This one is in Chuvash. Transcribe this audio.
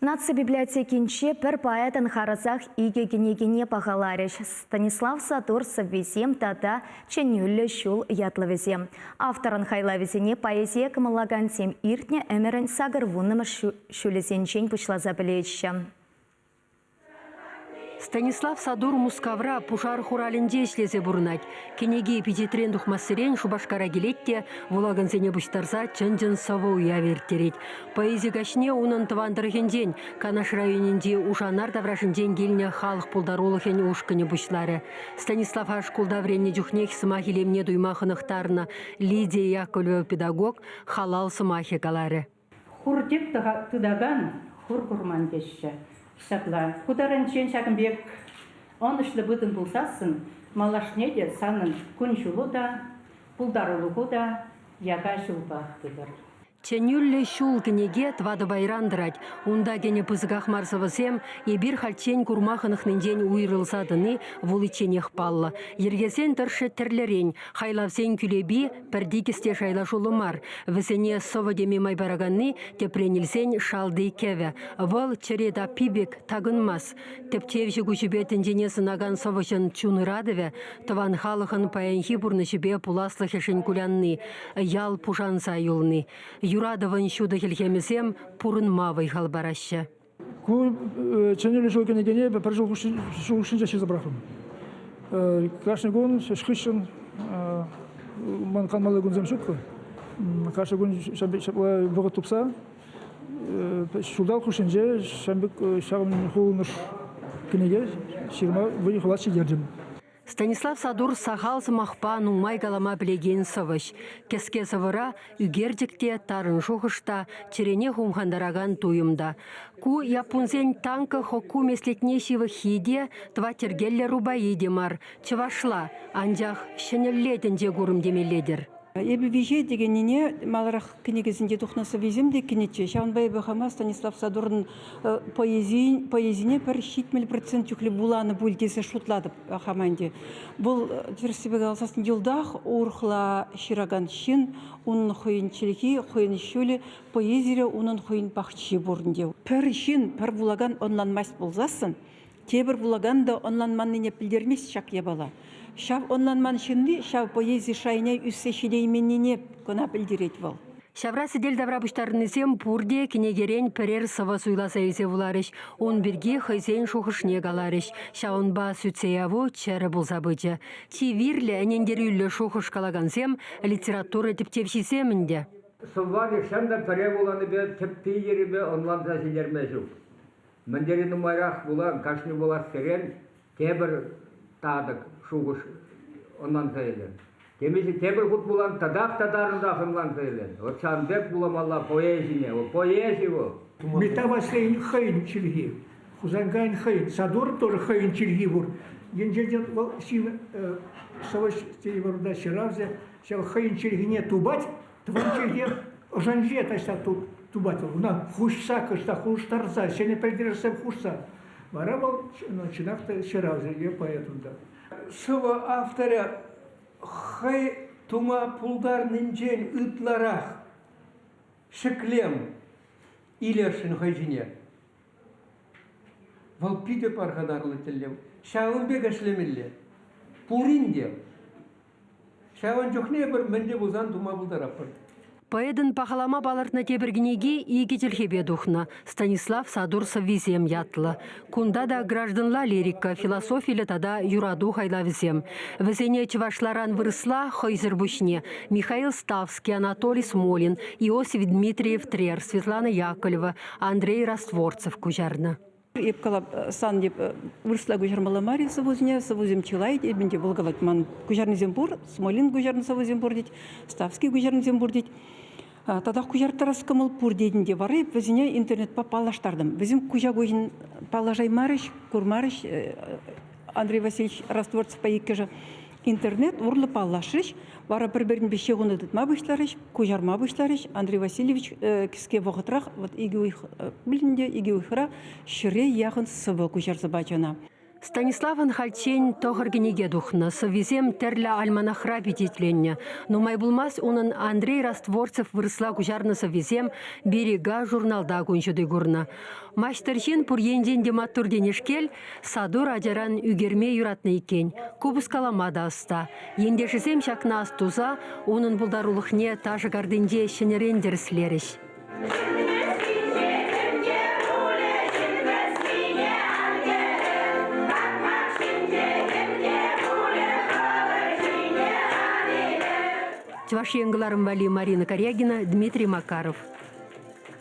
Наци библиотекинче пӗр поэтӑн харӑсах икӗ кӗнекине пахаларӗҫ. Станислав Сатур сӑввисем тата Чӗнӳллӗ ҫул ятлӑ вӗсем. Авторӑн хайлавӗсене поэзие кӑмӑллакансем иртнӗ ӗмӗрӗн сакӑрвуннӑмӗш ҫулӗсенчен пуҫласа пӗлеҫҫӗ. Станислав Садур Мускавра пушар хуралӗнче ӗҫлесе пурӑнать. Кӗнеки пичетрен тухмассерен Шупашкара килет те вулакансене пуҫтарса чӑн-чӑн сӑвӑ уявӗ ирттерет. Поэзи каҫне унӑн тӑван тӑрӑхӗнчен, Канаш районӗнчи Ушанар таврашӗнчен килнӗ халӑх пултарулӑхӗн ушкӑнӗ пуҫларӗ. Станислава шкулта вӗреннӗ чухнех сӑмах илемне туйма хӑнӑхтарнӑ Лидия Яковлева педагог халал сӑмахӗ каларӗ. Хур тӗк тытакан хур курман теҫҫӗ. Ҫапла. Ку таранччен ҫакӑн пек ӑнӑҫлӑ вырӑн пулсассӑн малашне те санӑн кун-ҫулу та, пултарулӑху та яка ҫулпах пытӑр. Чӗнӳллӗ ҫул кӗнеке тӑватӑ пайран тӑрать. Унта кӗнӗ пысӑках мар сӑвӑсем эпир хальччен курма хӑнӑхнинчен уйрӑлса тӑни вуличченех паллӑ. Йӗркесен тӑршшӗ тӗрлӗрен, хайлавсен кӳлепи пӗр тикӗс те шайлашуллӑ мар. Вӗсене сӑвӑ теме май параканни, тӗпрен илсен, шалти кӗвӗ. Вӑл чӗре таппи пек такӑнмасть. Тӗпчевҫӗ куҫӗпе тӗнчене сӑнакан сӑвӑҫӑн чун ыратӑвӗ тӑван халӑхӑн паянхи пурнӑҫӗпе пуласлӑхӗшӗн кулянни, ял пушанса юлни. Юратӑвӑн ҫутӑ хӗлхемӗсем пурӑнма вӑй-хал параҫҫӗ. Ку чӗнӳллӗ ҫул кӗнекене эпӗ пӗр ҫул хушшинче ҫырса пӑрахрӑм. Кашни кун ӗҫ хыҫҫӑн ман канмалли кунсем ҫук. Кашни кун ҫапла вӑхӑт тупса ҫулталӑк хушшинче ҫавӑн пек ҫавӑн хулӑнӑш кӗнеке ҫырма вӑй-хӑват ҫитертӗм. Станислав Садур сахал сӑмахпа нумай калама пӗлекен сӑвӑҫ. Кӗске сӑвӑра ӳкерчӗк те, тарӑн шухӑш та, чӗрене хумхантаракан туйӑм та. Ку яппунсен танка хокку меслетне ҫывӑххи те, тӑваттӗркеллӗ рубаи те мар, чӑвашла, анчах ҫӗнӗлле тӗнче курӑм темелле-тӗр. Эпӗ виҫе текеннине маларах кӗнекесенче тухнӑ сӑввисем те кӗнӗччӗ. Ҫавӑнпа эпӗ хама Станислав Садурӑн поэзийӗн поэзине пӗр 70% чухлӗ вуланӑ пуль тесе шутлатӑп хама ӗнтӗ. Вӑл тӗрӗссипе каласан йӑлтах урӑхла ҫыракан ҫын, унӑн хӑйӗн чӗлхи, хӑйӗн ҫулӗ, поэзире унӑн хӑйӗн пахчи пур ӗнтӗ. Пӗр ҫын, пӗр вулакан ӑнланмасть пулсассӑн Тепӗр вулакан та ӑнланманнине пӗлтермест ҫак япала. Ҫав ӑнланман ҫынни ҫав поэзи шайне ӳссе ҫитейменнине кӑна пӗлтерет вӑл. Ҫавра сӗтел тавра пуҫтарӑннисем пурте кӗнекерен пӗрер сӑвӑ суйласа илсе вуларӗҫ, ун пирки хӑйсен шухӑшне каларӗҫ. Ҫавӑнпа сӳтсе яву чӗрӗ пулса пычӗ. Чи вирлӗ, ӗнентерӳллӗ шухӑш калакансем литература тӗпчевҫисем ӗнтӗ. Сӑвва нихҫан та пӗрре вуланипе тӗппи-йӗрӗпе ӑнланса ҫитерме ҫук. Мӗн тери нумайрах вулан, кашни вулассерен тепӗр татӑк шухӑш ӑнланса илӗн. Темиҫе тепӗр хут вулан татах та тарӑнрах ӑнланса илӗн. Вот ҫавӑн пек вуламалла поэзине. Вӑл поэзи вӑл. Митта Ваҫлейӗн хӑйӗн чӗлхи, Хусанкайӑн хӑйӗн, Сатур тоже хӑйӗн чӗлхи пур. Енчен те вӑл ҫын сӑвӑҫ тейӗпӗр ҫыравҫӑ ҫав хӑйӗн чӗлхине тупать, Тӑван чӗлхе ӑшӗнче таҫта тупать вӑл. Ӑна хуҫса, кӑштах улӑштарса, ҫӗнӗ пӗлтерӗшсем хушса. Вара вӑл чӑнах та ҫыравҫӑ е поэт унта. Сӑвӑ авторӗ хӑй тума пултарнинчен ытларах ҫӗклем илесшӗн хӑй ҫине. Вӑл питӗ пархатарлӑ тӗллев. Ҫавӑн пек ӗҫлемелле. Пурин те. Ҫавӑн чухне эпир мӗн те пулсан тума пултаратпӑр. Поэтӑн пахалама палӑртнӑ тепӗр кӗнеки икӗ чӗлхепе тухнӑ, Станислав Сатур сӑввисем ятлӑ. Кунта та гражданла лирика, философилӗ тата юрату хайлавӗсем. Вӗсене чӑвашларан вырӑсла хӑйсӗр пуҫне Михаил Ставский, Анатолий Смолин, Иосиф Дмитриев-Трер, Светлана Яковлева, Андрей Растворцев куҫарнӑ. Эп калап, сан деп вырӑсла куҫармалла мар-и сӑвӑсене, сӑвӑсем чылай эпӗ те вӑл калать, ман куҫарнисем пур, Смолин куҫарнӑ сӑвӑсем пур тет, Ставский куҫарнисем пур тет. Татах куҫарттарас кӑмӑл пур тетӗн те вара эп вӗсене интернетпа паллаштартӑм. Вӗсем куҫа-куҫӑн паллашаймарӗҫ, курмарӗҫ Андрей Васильевич Растворцевпа иккӗшӗ. Интернет урлӑ паллашрӗҫ, вара пӗр-пӗринпе ҫыхӑну тытма пуҫларӗҫ, куҫарма пуҫларӗҫ. Андрей Васильевич кӗске вӑхӑтрах, вот икӗ уйӑх пулин те, икӗ уйӑхра ҫӗре яхӑн сӑвӑ куҫарса пачӗ ӑна. Станиславӑн хальччен тӑхӑр кӗнеке тухнӑ, сӑввисем тӗрлӗ альманахра пичетленнӗ. Нумай пулмасть унӑн Андрей Растворцев вырӑсла куҫарнӑ сӑввисем «Берега» журналта кун ҫути курнӑ. Маҫтӑр ҫын пур енчен те маттур тенешкел, сатур ачаран ӳкерме юратнӑ иккен, купӑс калама та ӑста. Ентешӗсем ҫакна астуса унӑн пултарулӑхне ташӑ картинче ҫӗнӗрен тӗрӗслерӗҫ. Чӑваш Ен кӑларӑм валли Марина Карягина, Дмитрий Макаров.